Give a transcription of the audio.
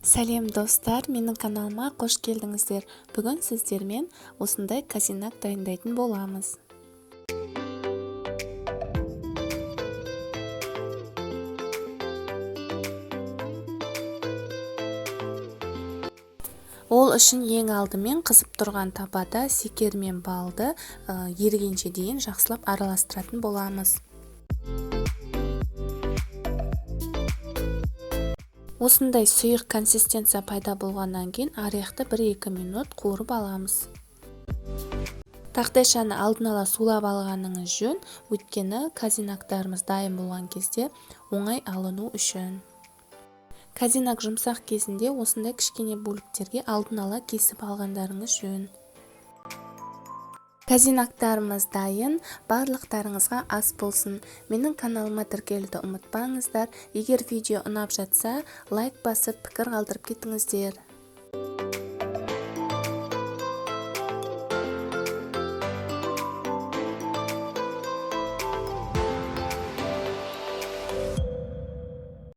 Сәлем, достар! Менің каналыма қош келдіңіздер. Бүгін сіздермен осындай козинак дайындайтын боламыз. Ол үшін ең алдымен қызып тұрған табада секер мен балды ерігенше дейін жақсылап араластыратын боламыз. Осындай сұйық консистенция пайда болғаннан кейін орехты 1-2 минут қуырып аламыз. Тақтайшаны алдын ала сулап алғаныңыз жөн, өйткені козинактарымыз дайын болған кезде оңай алыну үшін. Козинак жұмсақ кезінде осындай кішкене бөліктерге алдын ала кесіп алғандарыңыз жөн. Козинактарымыз дайын, барлықтарыңызға ас болсын. Менің каналыма тіркелуді ұмытпаңыздар. Егер видео ұнап жатса, лайк басып, пікір қалдырып кетіңіздер.